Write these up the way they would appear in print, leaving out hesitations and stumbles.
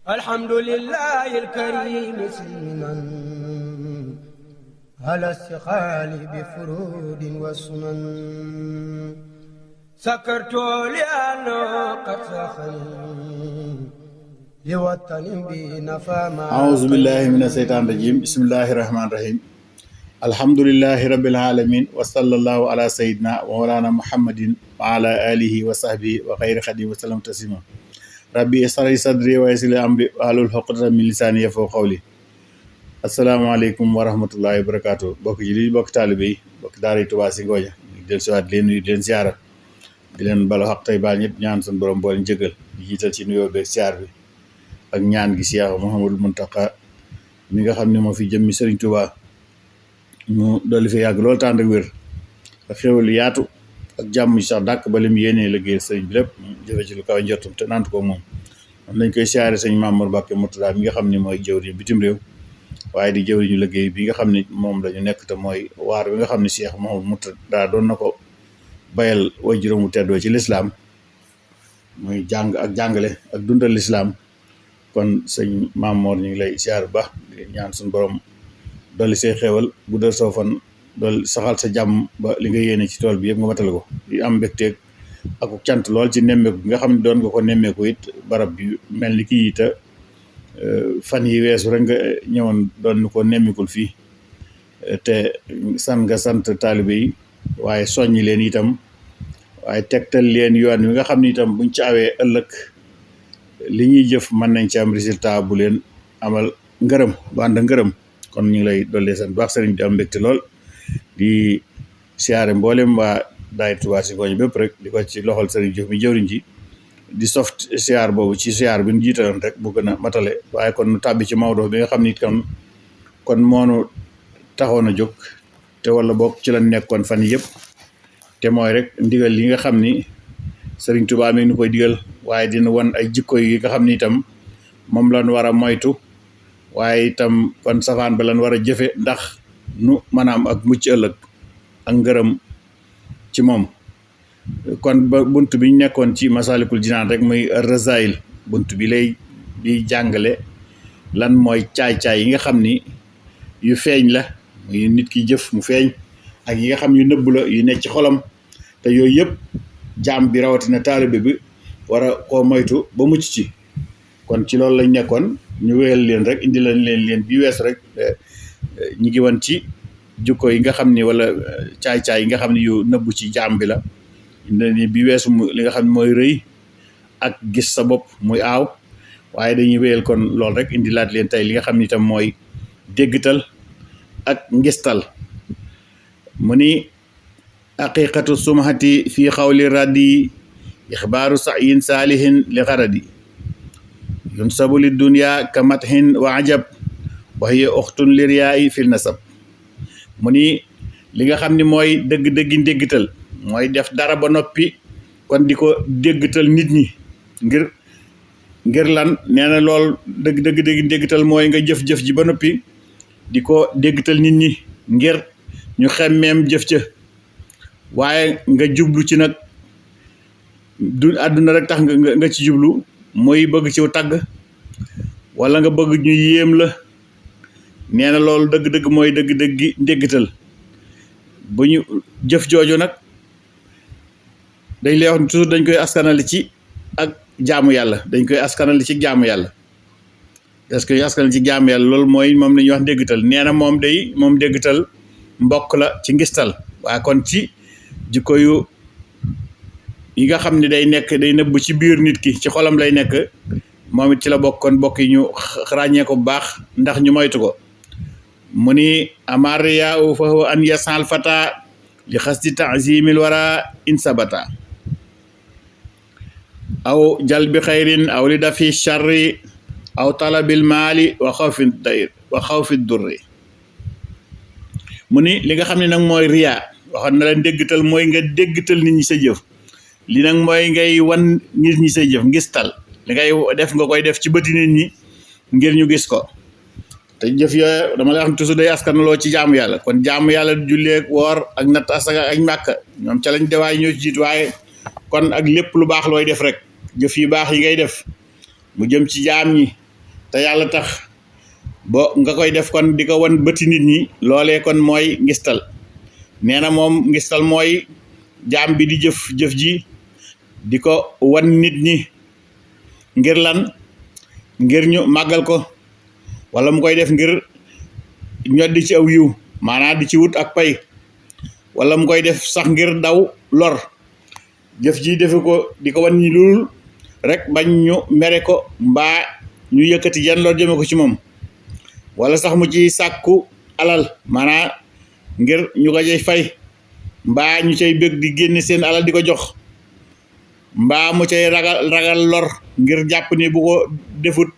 الحمد لله الكريم سلما على استقال بفرود وسنن سكرت لأنه قد سخني لوطن بنفى ما أعوذ بالله من الشيطان الرجيم بسم الله الرحمن الرحيم الحمد لله رب العالمين وصلى الله على سيدنا ومولانا محمد وعلى آله وصحبه وخير خديم وسلم تسليما rabbi ishrah sadri wa yassir li amri wahlul uqdatan min lisani yafqahu qawli asalaamaaleykum wa rahmatullahi wa barakaatu bokk ji li bokk taalibe yi bokk daara Touba si Ngodia ñu del siwaat leen nuyu di leen siyaara di leen balu xaq tey baal ñëpp ñaan suñu borom boo leen jëgal di jiital ci nuyoo beeg siyaar bi ak ñaan gi Cheikh Mouhamadou Mountakha mi nga xam ne moo fi jëmmi Serigne Touba mu dolli fi yàgg loolu tànd ak wér ak xéwal yaatu ak jàmm sax dàkk ba lim yéenee liggéey sëriñ bi lépp jëfe ci lu kaw njortum te nant ko moom lañ koy siyaare sëñ Mamour Mbacké Murtada mi nga xam ne mooy jëwriñ bitim réew waaye di jëwriñu liggéey bi nga xam ne moom lañu nekk te mooy waar bi nga xam ne Cheikh Mouhamadou Murtada doon na ko bayal way juróomu teddoo ci lislaam muy jàng ak jàngale ak dundal lislaam kon sëñ Mamour ñu ngi lay siyaare bu baax di ñaan suñu borom dolli say xéewal bu dal soo fan dool saxal sa jàmm ba li nga yéene ci tool bi yëpp nga matal ko di am mbégteeg ak cant lool ci nemmeeku bi nga xam ne doon nga ko nemmeeku it barab bi mel ni kii te fan yi weesu rek nga ñëwoon doon ni ko nemmikul fii te nga sant taalibe yi waaye soññi leen itam waaye tegtal leen yoon wi nga xam ne itam buñ ci awee ëllëg li ñuy jëf mën nañ ci am résultat bu leen amal ngërëm bu ànd ngërëm kon ñu ngi lay dollee sant baax sëriñ di am mbégte lool di siyaare mboolem waa daay Touba si Ngodia bépp rek di ko ci loxol sëriñ Diouf mi jëwriñ ji di soft siyaar boobu ci siyaar bi ñu jiitaloon rek bu gën a matale waaye kon nu tàbbi ci Maodo bi nga xam ni kon moonu taxoon a jóg te wala bokk ci la nekkoon fan yëpp te mooy rek ndigal li nga xam ni sëriñ Touba mi nu koy digal waaye dina wan ay jikko yi nga xam ni itam moom lañ war a moytu waaye itam kon safaan ba lañ war a jëfe ndax nu maanaam ak mucc ëllëg ak ngërëm ci moom kon ba bunt bi ñu nekkoon ci Masalikul Jinaan rek muy Rasail bunt bi lay di jàngale lan mooy caay-caay yi nga xam ni yu feeñ la muy nit ki jëf mu feeñ ak yi nga xam yu nëbb la yu nekk ci xolam te yooyu yëpp jaam bi rawatina taalibe bi war a koo moytu ba mucc ci kon ci loolu lañ nekkoon ñu wéyal leen rek indi leen bi wees rek ñi ngi woon ci jukko yi nga xam ni wala caay-caay yi nga xam ne yu nëbbu ci jaam bi la ni bi weesu li nga xam ne mooy rëy ak gis sa bopp muy aaw waaye dañuy wéyal kon loolu rek indi laat leen tey li nga xam ni itam mooy déggtal ak ngistal mu ni haqiqatu sumhati fii xawli raddi ixbaaru sayin saalihin li xaradi yunsabu li dunya ka mathin wa ajab wa hiya uxtun li riyaayi fil nasab mu ni li nga xam ni mooy dëgg-dëggi ndéggtal mooy def dara ba noppi kon di ko déggtal nit ñi ngir lan nee na lool dëgg-dëgg ndéggtal mooy nga jëf-jëf ji ba noppi di ko déggtal nit ñi ngir ñu xemmeem jëf ca waaye nga jublu ci nag du àdduna rek tax nga ci jublu mooy bëgg ci tàgg wala nga bëgg ñu yéem la nee na loolu dëgg-dëgg mooy dëgg-dëggi ndéggtal bu ñu jëf jooju nag dañ lay wax toujours dañ koy askanali ci ak jaamu yàlla dañ koy askanali ci jaamu yàlla parce que askanali ci jaamu yàlla loolu mooy moom la ñuy wax ndéggtal nee na moom déggtal mbokk la ci ngistal waaye kon ci jikko yu yi nga xam ne day nëbb ci biir nit ki ci xolam lay nekk moom it ci la bokk kon bokk yi ñu ràññee ko bu baax ndax ñu moytu ko mu ni amariya u fa huwa an yasal fata li xasdi ta'zimil wara insabata aw jalbi xayrin aw li dafi charri aw talabil maali wa xawfi durri mu ni li nga xam ne nag mooy riya waxoon na la déggtal mooy nga déggtal nit ñi sa jëf li nag mooy ngay wan nit ñi sa jëf ngistal li ngay def nga koy def ci bëti nit ñi ngir ñu gis ko te jëf yooyu dama lay wax toujours day askanaloo ci jaamu yàlla kon jaamu yàlla julleeg woor ak natt asaka ak màkk ñoom ca lañ dewaay ñoo ci jiitu waaye kon ak lépp lu baax looy def rek jëf yu baax yi ngay def mu jëm ci jaam ñi te yàlla tax bo nga koy def kon di ko wan bëti nit ñi loolee kon mooy ngistal nee na moom ngistal mooy jaam bi di jëf ji di ko wan nit ñi ngir lan ngir ñu màggal ko wala mu koy def ngir ñoddi ci aw yiw maanaam di ci wut ak pay wala mu koy def sax ngir daw lor jëf ji defe ko di ko wan ñi lool rek bañ ñu mere ko mbaa ñu yëkkati jan lor jëme ko ci moom wala sax mu ci sàkku alal maanaam ngir ñu ko cay fay mbaa ñu cay bëgg di génne seen alal di ko jox mbaa mu cay ragal lor ngir jàpp ni bu ko defut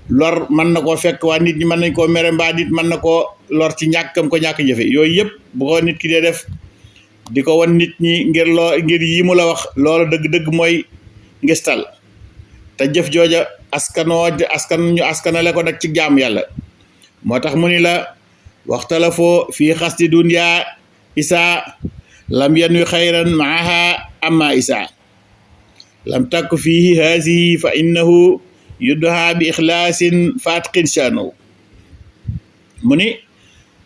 lor mën na koo fekk waa nit ñi mën nañ koo mere mbaa nit mën na koo lor ci ñàkkam ko ñàkk jëfe yooyu yëpp bu ko nit ki dee def di ko wan nit ñi ngir yi mu la wax loolu dëgg-dëgg mooy ngistal te jëf jooja askanale ko nag ci jaam yàlla moo tax mu ni la waxtalafoo fii xasti dunya isa lam yanwi xayran maaha amma isa lam takk fihi haasihi fa innahu yudduha bi ixlaasin faatqin shaanu mu ni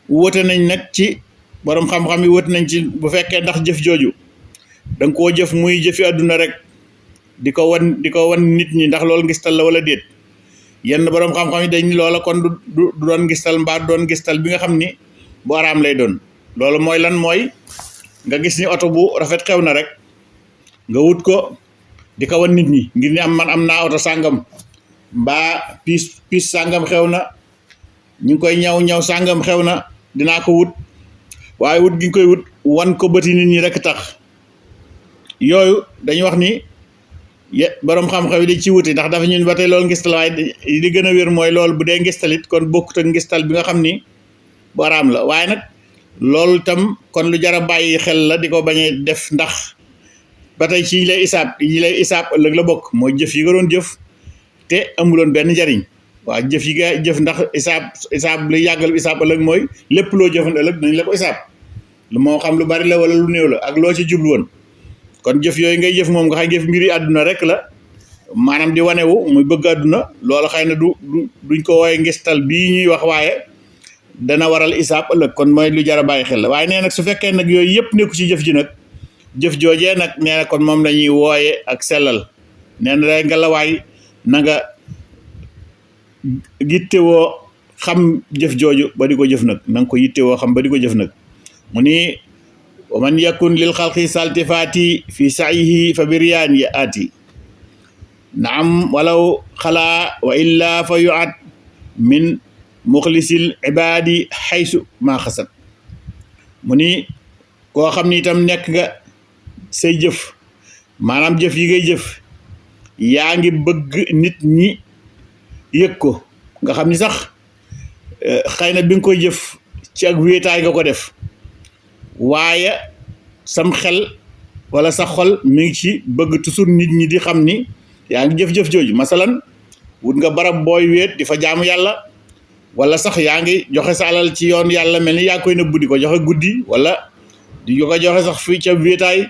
wóote nañ nag ci borom xam-xam yi wóote nañ ci bu fekkee ndax jëf jooju danga koo jëf muy jëfi àdduna rek di ko wan nit ñi ndax loolu ngistal la wala déet yenn borom xam-xam yi dañ loola kon du doon ngistal mbaa doon ngistal bi nga xam ni bu araam lay doon loolu mooy lan mooy nga gis ni oto bu rafet xew na rek nga wut ko di ko wan nit ñi ngir ni am naa oto sàngam mbaa piis sàngam xew na ñu ngi koy ñaw sàngam xew na dinaa ko wut waaye wut gi nga koy wut wan ko bëti nit ñi rek tax yooyu dañuy wax ni borom xam-xam yi dañ ci wuti ndax dafa ñun ba tey loolu ngistal waaye li gën a wér mooy loolu bu dee ngistalit kon bokkut ak ngistal bi nga xam ni bu araam la waaye nag loolu itam kon lu jar a bàyyi xel la di ko bañee def ndax ba tey ci yi lay isaab ëllëg la bokk mooy jëf yi nga doon jëf te amuloon benn njariñ waaw jëf yi nga jëf ndax isaab li yàggal isaab ëllëg mooy lépp loo jëfan ëllëg dañ la ko isaab lu moo xam lu bari la wala lu néew la ak loo ci jublu woon kon jëf yooyu ngay jëf moom nga xay jëf mbiri àdduna rek la maanaam di wanewu muy bëgg àdduna loolu xëy na duñ ko wooye ngistal bii ñuy wax waaye dana waral isaab ëllëg kon mooy lu jar a bàyyi xel la waaye nee nag su fekkee nag yooyu yëpp nekku ci jëf ji nag jëf joojee nag nee na kon moom lañuy wooye ak sellal nee na day nga la waay na nga yittewoo xam jëf jooju ba di ko jëf nag na nga ko yittewoo xam ba di ko jëf nag mu ni wa man yakun lil xalqi saltifaati fi sa'yihi fa biryaan ya aati naam walaw xalaa wa illa fa yu'at min muxlisil ibaadi xaysu maa xasat mu ni koo xam ni itam nekk nga say jëf maanaam jëf yi ngay jëf yaa ngi bëgg nit ñi yëg ko nga xam ni sax xëy na bi nga koy jëf ci ak wéetaay nga ko def waaye sam xel wala sa xol mi ngi ci bëgg toujours nit ñi di xam ni yaa ngi jëf-jëf jooju masalan wut nga barab booy wéet di fa jaamu yàlla wala sax yaa ngi joxe sa alal ci yoon yàlla mel ni yaa koy nëbbu di ko joxe guddi wala di ko joxe sax fii ca wéetaay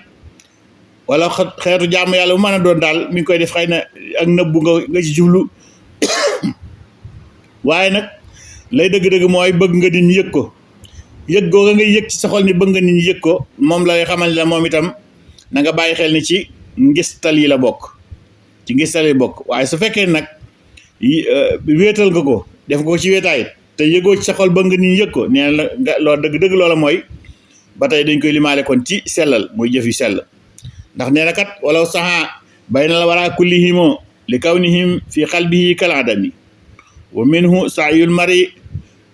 wala xeetu jaamu yàlla bu mën a doon daal mi ngi koy def xëy na ak nëbbu nga ci jublu waaye nag lay dëgg-dëgg mooy bëgg nga nit ñi yëg ko yëg googa ngay yëg ci sa xol ni bëgg nga nit ñi yëg ko moom lay xamal la moom itam na nga bàyyi xel ni ci ngistal yi la bokk ci ngistal yi bokk waaye su fekkee nag wéetal nga ko def nga ko ci wéetaay te yëgoo ci sa xol bëgg nga nit ñi yëg ko nee na nga loolu dëgg-dëgg loola mooy ba tey dañ koy limaale kon ci sellal mooy jëf yu sell ndax nee na kat walaw saxa bay na la waraa kullihimo li kawnihim fi qalbihi kal adami wa minhu saayul mari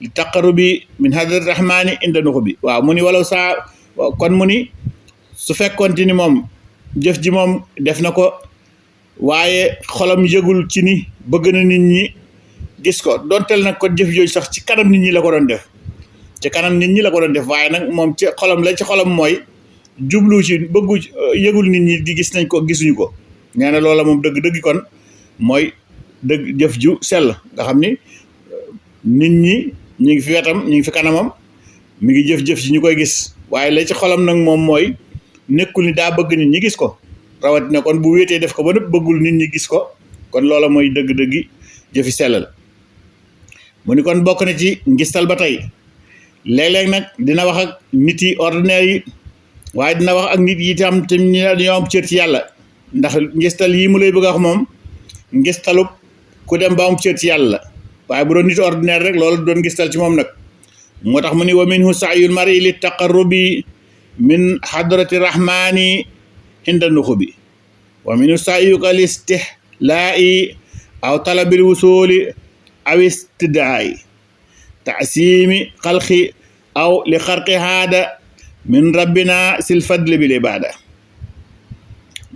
li taqarrubi min hadrati rahmani inda nuxubi waaw mu ni walaw saa kon mu ni su fekkoonte ni moom jëf ji moom def na ko waaye xolam yëgul ci ni bëgg na nit ñi gis ko dontel nag kon jëf jooju sax ci kanam nit ñi la ko doon def ci kanam nit ñi la ko doon def waaye nag moom ci xolam la ci xolam mooy jublu ci bëggu yëgul nit ñi di gis nañ ko gisuñu ko nee na loola moom dëgg-dëgg kon mooy dëgg jëf ju sell nga xam ni nit ñi ñu ngi fi wetam ñu ngi fi kanamam mi ngi jëf-jëf ci ñu koy gis waaye la ci xolam nag moom mooy nekkul ni daa bëgg nit ñi gis ko rawatina kon bu wéetee def ko ba nëpp bëggul nit ñi gis ko kon loola mooy dëgg-dëggi jëfi sellal mu ni kon bokk na ci ngistal ba tey léeg-léeg nag dina wax ak nit yi ordinaire yi waaye dina wax ak nit yi tam te dañoo am cër ci yàlla ndax ngistal yi mu lay bëgg a wax moom ngistalub ku dem ba am cër ci yàlla la waaye bu doon nit ordinaire rek loolu doon ngistal ci moom nag moo tax mu ni wa minhu saayul mari li taqarrubi min hadrati rahmani hinda nuxubi wa minhu saayuka li istihlaa'i aw talabil wusuli aw istidaai taasimi xalqi aw li xarqi haada min rabbina sil fadli bil ibada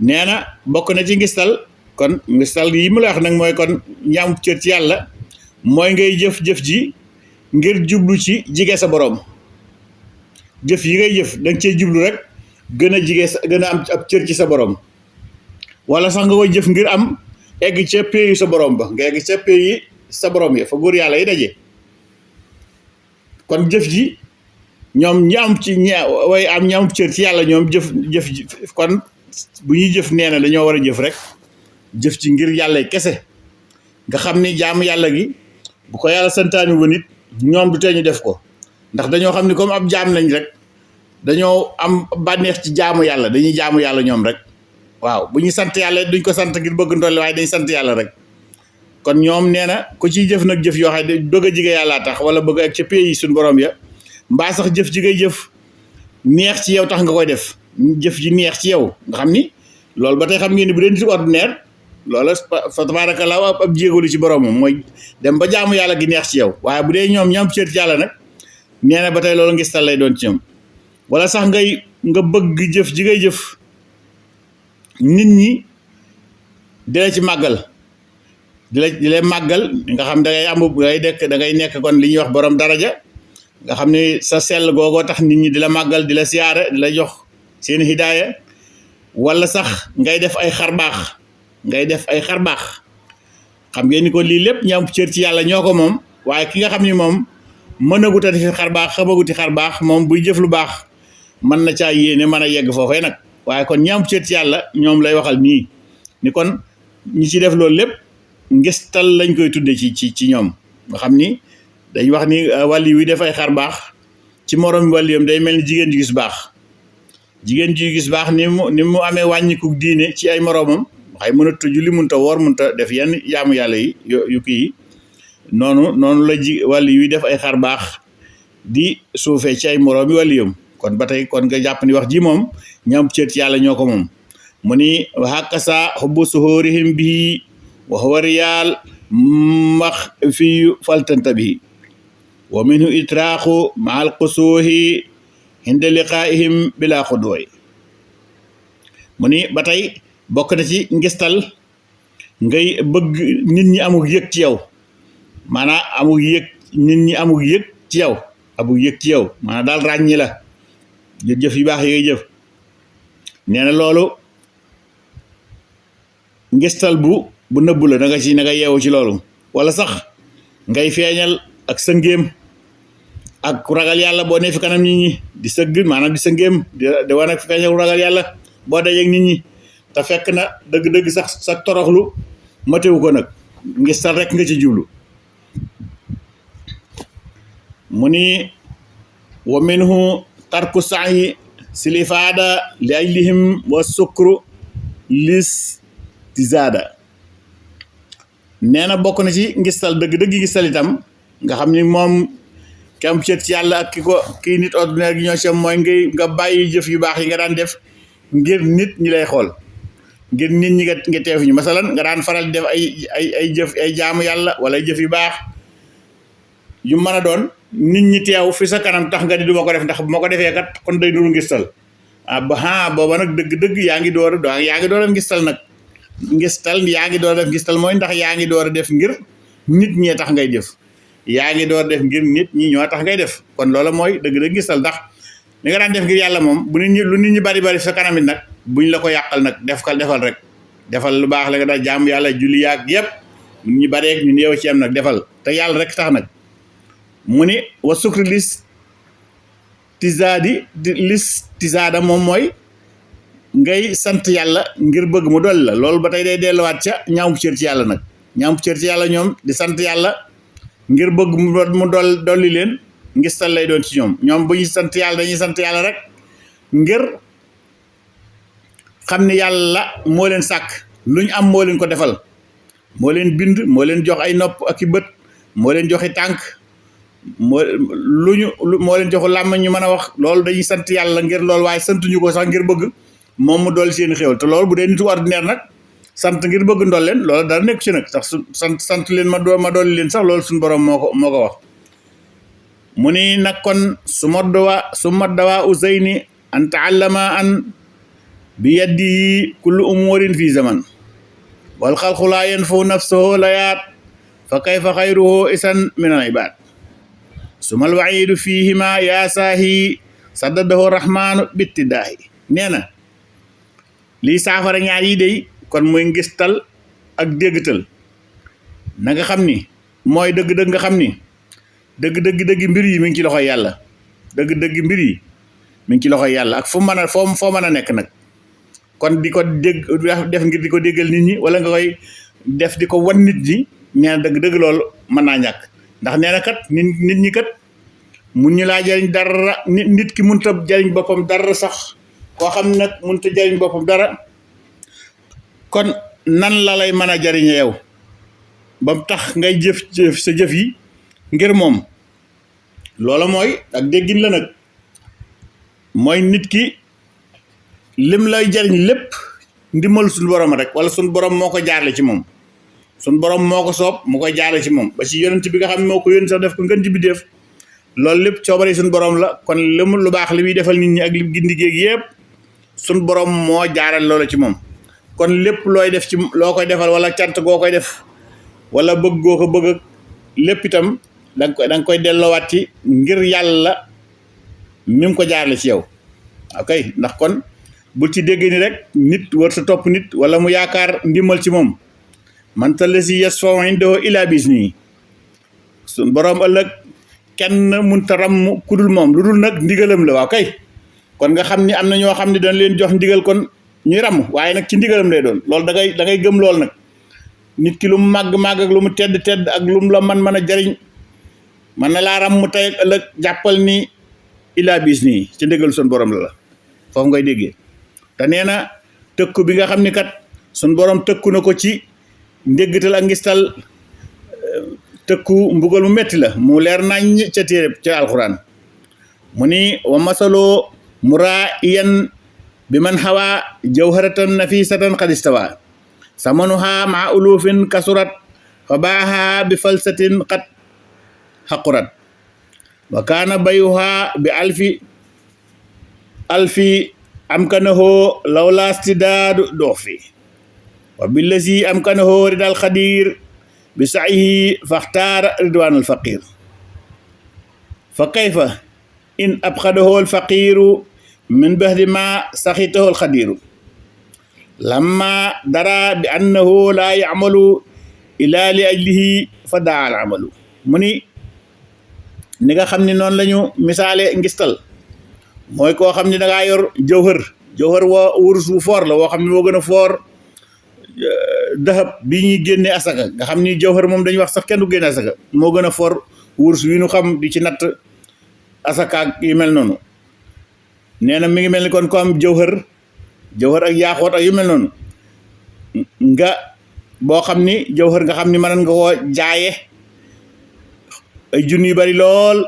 nee na bokk na ci ngistal kon ngistal yi mu la wax nag mooy kon ñaam cër ci yàlla mooy ngay jëf-jëf ji ngir jublu ci jige sa borom jëf yi ngay jëf da nga cee jublu rek gën a jige gën a am ab cër ci sa borom wala sax nga koy jëf ngir am egg ca péeyu sa borom ba nga egg ca péeyi sa borom ya fa góor yàlla yi daje kon jëf ji ñoom ñi am ci way am ñi am cër ci yàlla ñoom jëf kon bu ñuy jëf nee na dañoo war a jëf rek jëf ci ngir yàlla kese nga xam ni jaamu yàlla gi bu ko yàlla santaani woon it ñoom du tee ñu def ko ndax dañoo xam ni comme ab jaam lañ rek dañoo am bànneex ci jaamu yàlla dañuy jaamu yàlla ñoom rek waaw bu ñuy sant yàlla duñ ko sant ngir bëgg ndolli waaye dañuy sant yàlla rek kon ñoom nee na ku ciy jëf nag jëf yoo xam ne bëgg a jige yàllaa tax wala bëgg ak ca pays yi suñu borom ya mbaa sax jëf ji ngay jëf neex ci yow tax nga koy def jëf ji neex ci yow nga xam ni loolu ba tey xam ngeen ni bu dee nit ordinaire loola fa tabaarakallaa ab jéegalu ci boromam mooy dem ba jaamu yàlla gi neex ci yow waaye bu dee ñoom ñam cër ci yàlla nag nee na ba tey loolu ngistal lay doon ci ñoom wala sax nga bëgg jëf ji ngay jëf nit ñi di la ci màggal di la màggal nga xam da ngay am da ngay nekk kon li ñuy wax borom daraja nga xam ne sa sell googoo tax nit ñi di la màggal di la siyaare di la jox seen hidaaya wala sax ngay def ay xarbaax xam ngeen ni ko lii lépp ñi am cër ci yàlla ñoo ko moom waaye ki nga xam ni moom mënagut a defi xarbaax xamaguti xarbaax moom buy jëf lu baax mën na caa yéene mën a yegg foofee nag waaye kon ñi am cër ci yàlla ñoom lay waxal nii ni kon ñi ci def loolu lépp ngistal lañ koy tudde ci ñoom nga xam ni dañ wax ni wàlli wi def ay xarbaax ci moroom wàlliyam day mel ni jigéen ju gis baax jigéen ju gis baax ni mu amee wàññiku diine ci ay moroomam waxay mën a julli mënta woor mënta def yenn jaamu yàlla yi yu kii noonu la wàlli wi def ay xarbaax di suufee ci ay moroomi wàlliyam kon ba tey kon nga jàpp ni wax ji moom ñam cër ci yàlla ñoo ko moom mu ni waxakasa xubbu suhurihim bihi wa huwa riyaal max fiyu faltanta bihi wa minhu itraaxu maal qusuuhi hinda liqaa'ihim bila xudooy mu ni ba tey bokk na ci ngistal ngay bëgg nit ñi amul yëg ci yow maanaam amul yëg nit ñi amul yëg ci yow amul yëg ci yow maanaam daal ràññi la jëf yu baax yi ngay jëf nee na loolu ngistal bu nëbbu la da nga yeewu ci loolu wala sax ngay feeñal ak sëngéem ak ragal yàlla boo ne fi kanam nit ñi di sëgg maanaam di sëngéem di wane ak feeñal ragal yàlla boo dajeeg nit ñi te fekk na dëgg-dëgg sax sa toroxlu matewu ko nag ngistal rek nga ci jublu mu ni wa minhu tarku sa'yi silifaada li ajlihim wa sukru lis tizaada nee na bokk na ci ngistal dëgg-dëgg ngistal itam nga xam ni moom kam cët ci yàlla ak kii nit ordinaire gi ñoo ci mooy nga bàyyi jëf yu baax yi nga daan def ngir nit ñi lay xool ngir nit ñi nga teew ñu masalan nga daan faral di def ay jëf ay jaamu yàlla wala ay jëf yu baax yu mën a doon nit ñi teew fi sa kanam tax nga di duma ko def ndax bu ma ko defee kat kon day nuru ngistal booba nag dëgg-dëgg yaa ngi door a def ngistal nag yaa ngi door a def ngistal mooy ndax yaa ngi door a def ngir nit ñee tax ngay def yaa ngi door a def ngir nit ñi ñoo tax ngay def kon loola mooy dëgg-dëgg ngistal ndax li nga daan def ngir yàlla moom bu nit ñi lu nit ñi bari sa kanam it nag buñ la ko yàqal nag defal rek defal lu baax la nga daal jaamu yàlla julli yaag yëpp nit ñi bareeg ñu néew ci am nag defal te yàlla rek tax nag mu ni wa sukri lis tizaada moom mooy ngay sant yàlla ngir bëgg mu dolli la loolu ba tey day delluwaat ca ñaawum cër ci yàlla nag ñaawum cër ci yàlla ñoom di sant yàlla ngir bëgg mu dolli leen ngistal lay doon ci ñoom bu ñuy sant yàlla dañuy sant yàlla rek ngir xam ne yàlla moo leen sàkk lu ñu am moo leen ko defal moo leen bind moo leen jox ay nopp ak i bët moo leen joxi tànk moo leen joxu làmmiñ ñu mën a wax loolu dañuy sant yàlla ngir loolu waaye santuñu ko sax ngir bëgg moom mu dolli seen xéwal te loolu bu dee nitu ordinaire nag sant ngir bëgg ndol leen loolu dara nekk ci nag sax sant leen ma dolli leen sax loolu suñu borom moo ko wax mu ni nag kon su maddawa useyni an taallama an bi yaddihi kullu umurin fi zaman wal xalqu laa yanfahu nafsahu layaat fa kayfa xayruhu isan min al ibad sumal waxiidu fihima yaa saahi saddadahu rahmaanu bittidaahi nee na lii saafara ñaar yi day kon muy ngistal ak déggtal na nga xam ni mooy dëgg-dëgg nga xam ni dëgg mbir yi mi ngi ci loxoy yàlla dëgg mbir yi mi ngi ci loxoy yàlla ak foo mën a nekk nag kon di ko dégg def ngir di ko déggal nit ñi wala nga koy def di ko wan nit ñi nee na dëgg loolu mën naa ñàkk ndax nee na kat nit ñi kat mun ñu laa jariñ dara nit ki mënut a jariñ boppam dara sax koo xam nag mënut a jariñ boppam dara kon nan la lay mën a jariñe yow ba mu tax ngay jëf sa jëf yi ngir moom loola mooy ak déggin la nag mooy nit ki lim lay jariñ lépp ndimbal suñu borom rek wala suñu borom moo ko jaarle ci moom suñu borom moo ko soob mu koy jaarle ci moom ba ci yonent bi nga xam ne moo ko yónni sax def ko ngën ci bidéef loolu lépp coobare suñu borom la kon lu baax li muy defal nit ñi ak li gindi géeg yëpp suñu borom moo jaaral loola ci moom kon lépp looy def ci loo koy defal wala cant goo koy def wala bëgg goo ko bëgg lépp itam danga koy delloowaat ci ngir yàlla mi mu ko jaarale ci yow ok ndax kon bul ci dégg ni rek nit war sa topp nit wala mu yaakaar ndimbal ci moom man tallasi yasfa'u indahu illa bi'izni suñ boroom ëllëg kenn munta ram kudul moom lu dul nag ndigalam la waaw kay kon nga xam ni am na ñoo xam ne dañ leen jox ndigal kon ñuy ram waaye nag ci ndigalam lay doon loolu da ngay gëm lool nag nit ki lu mu màgg ak lu mu tedd ak lu mu la mën a jariñ man na laa ram mu tey ak ëllëg jàppal ni illa bi'izni ci ndigal suñ borom la foofu ngay déggee te nee na tëkku bi nga xam ni kat suñ borom tëkku na ko ci ndéggtal ak ngistal tëkku mbugal mu metti la mu leer nañ ca téere ca alxuraan mu ni wa masaloo muraa'iyan bi man hawa jawharatan nafisatan qad istawa samanuha maa ulufin kasurat fa baaha bi falsatin qad haqurat wa kaana bayuha bi alfi amkanahu lawla stidaadu doxfi wa billazi amkanahu ridal xadir bi saihi faxtaara ridwanal faqir fa kayfa in abxadahu alfaqiru min bahdi ma saxitahu alxadiru lamma dara bi annahu la yamalu ila li ajlihi fa daa al amalu mu ni nga xam ni noonu la ñu misaale ngistal mooy koo xam ni dangaa yor jawhër woo wurus wu foor la woo xam ne moo gën a foor dahab bi ñuy génnee asaka nga xam ni jawhër moom dañuy wax sax kenn du génne asaka moo gën a foor wurus wi ñu xam di ci natt asaka yu mel noonu nee na mi ngi mel ni kon ko am jawhër ak yaaxoot ak yu mel noonu nga boo xam ni jawhër nga xam ni mën nga koo jaaye ay junni yu bari lool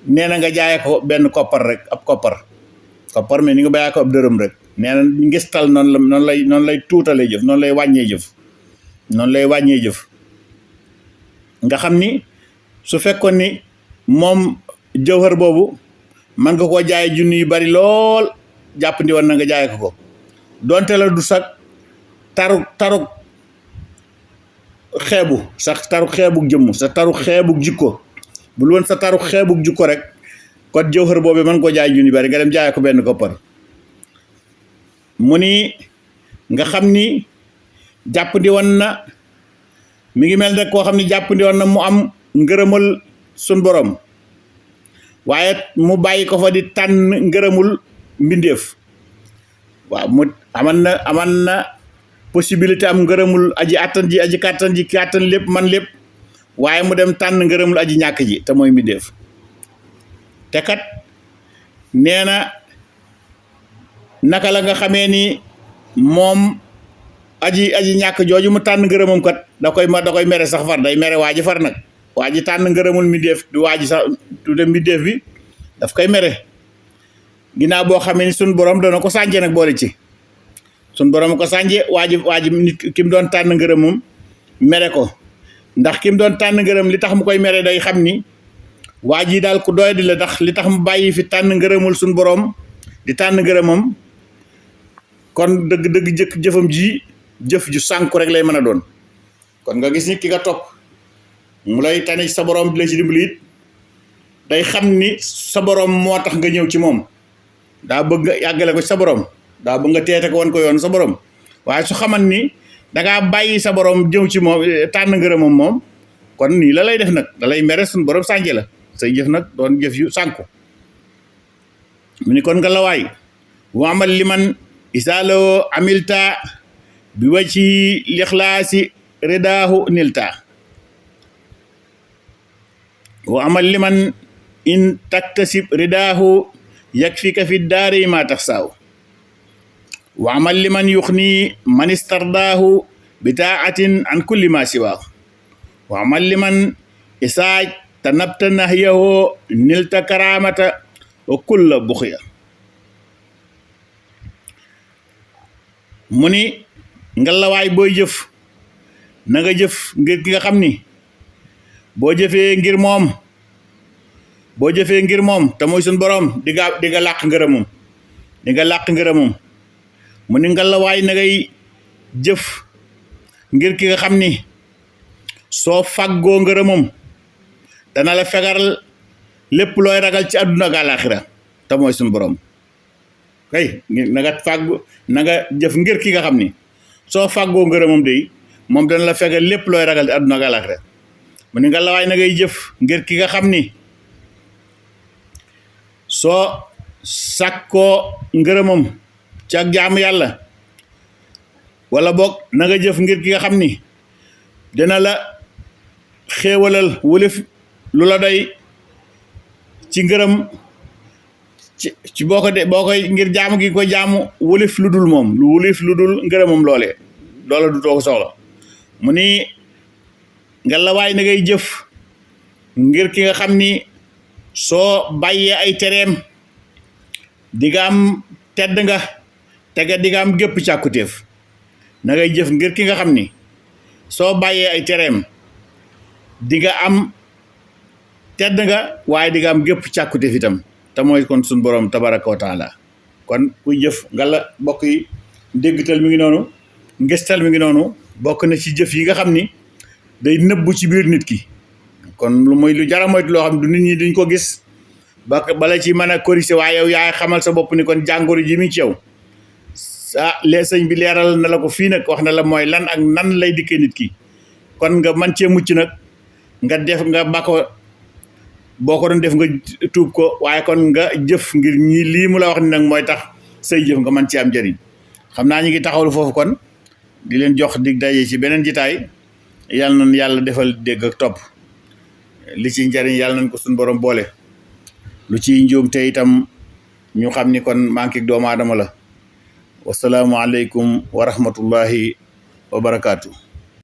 nee na nga jaaye ko benn koppar rek ab koppar mais ni nga bàyyi ko ab dërëm rek nee na ngistal noonu lay tuutalee jëf noonu lay wàññee jëf nga xam ni su fekkoon ni moom jawhar boobu man nga koo jaay junni yu bari lool jàppandi woon na nga jaay ko donte la du sax taruk xeebu sax taruk xeebug jëmm sa taruk xeebug jikko bul woon sa taruk xeebug jikko rek kon jawhar boobu man koo jaay junni bari nga dem jaay ko benn koppar mu ni nga xam ni jàppandi woon na mi ngi mel rek koo xam ni jàppandi woon na mu am ngërëmal sun borom waaye mu bàyyi ko fa di tànn ngërëmul mbindeef waaw mu aman na possibilité am ngërëmul aji kàttan lépp man lépp waaye mu dem tànn ngërëmul aji ñàkk ji te mooy mbindeef te kat nee na naka la nga xamee ni moom aji ñàkk jooju mu tànn ngërëmam kat da koy mere sax far day mere waa ji far nag waa ji tànn ngërëmul mbindeef du waa ji sax du dem mbindeef bi daf koy mere ginnaaw boo xamee ni suñ borom dana ko sànje nag boole ci suñ borom ko sànje waa ji nit ki mu doon tànn ngërëmam mere ko ndax ki mu doon tànn ngërëm li tax mu koy mere day xam ni waa ji daal ku doy di la ndax li tax mu bàyyi fi tànn ngërëmul suñ borom di tànn ngërëmam kon dëgg jëfam ji jëf ju sànku rek lay mën a doon kon nga gis ni ki nga topp mu lay tane sa borom di la ci dimbali it day xam ni sa borom moo tax nga ñëw ci moom daa bëgg nga yàggale ko ci sa borom daa bëgg nga teete ko woon ko yoon sa borom waaye su xaman ni dangaa bàyyi sa borom jëw ci moom tànn ngërëmam moom kon nii la lay def nag da lay mere suñu borom sànje la say jëf nag doon jëf yu sànku mu ni kon nga la waay wa amal liman isaaloo amilta bi wa ci lixlaasi redaahu nilta wa amal liman in taktasib redaahu yakfika fi daari ma tax saaw wa amal liman yuxni man istardaahu bi taatin an kulli ma siwaahu wa amal liman isaaj tanabta nahyahu nilta karamata wa kulla buxya mu ni ngalawaay booy jëf na nga jëf ngir ki nga xam ni boo jëfee ngir moom te mooy suñ borom di nga làq ngërëmum mu ni ngalawaay na ngay jëf ngir ki nga xam ni soo fàggoo ngërëmam dana la fegal lépp looy ragal ci àdduna ak àllaaxira te mooy suñ borom kay na nga jëf ngir ki nga xam ni soo fàggoo ngërëmam de moom dana la fegal lépp looy ragal ci àdduna ak àllaaxira mu ni ngalawaay na ngay jëf ngir ki nga xam ni soo sàkkoo ngërëmam ci ak jaamu yàlla wala boog na nga jëf ngir ki nga xam ni dina la xéewalal wulif lu la doy ci ngërëm ci boo koy ngir jaamu gi koy jaamu wulif lu dul ngërëmam loola du too ko soxla mu ni ngalawaay na ngay jëf ngir ki nga xam ni soo bàyyee ay tereem di nga am tedd nga tega di nga am gépp càkkutéef na ngay jëf ngir ki nga xam ni soo bàyyee ay tereem di nga am tedd nga waaye di nga am gépp càkkutéef itam te mooy kon suñ borom tabaraka wa taala kon kuy jëf ngala bokk yi déggtal mi ngi noonu ngestal mi ngi noonu bokk na ci jëf yi nga xam ni day nëbbu ci biir nit ki kon lu mooy lu jara moytu loo xam du nit ñi duñ ko gis bala ci mën a corriger waaye yow yaay xamal sa bopp ni kon jàngoro ji mi ci yow sëñ bi leeral na la ko fii nag wax na la mooy lan ak nan lay dikkee nit ki kon nga man cee mucc nag nga def nga bako boo ko doon def nga tuub ko waaye kon nga jëf ngir ñi lii mu la wax ni nag mooy tax say jëf nga man ci am njëriñ xam naa ñu ngi taxawlu foofu kon di leen jox dig daje ci beneen jitaay yàlla nañ yàlla defal dégg ak topp li ci njëriñ yàlla nañ ko suñ borom boole lu ci njuum te itam ñu xam ni kon manqué doomu aadama la wasalaamu aleykum wa rahmatullahi wa barakaatu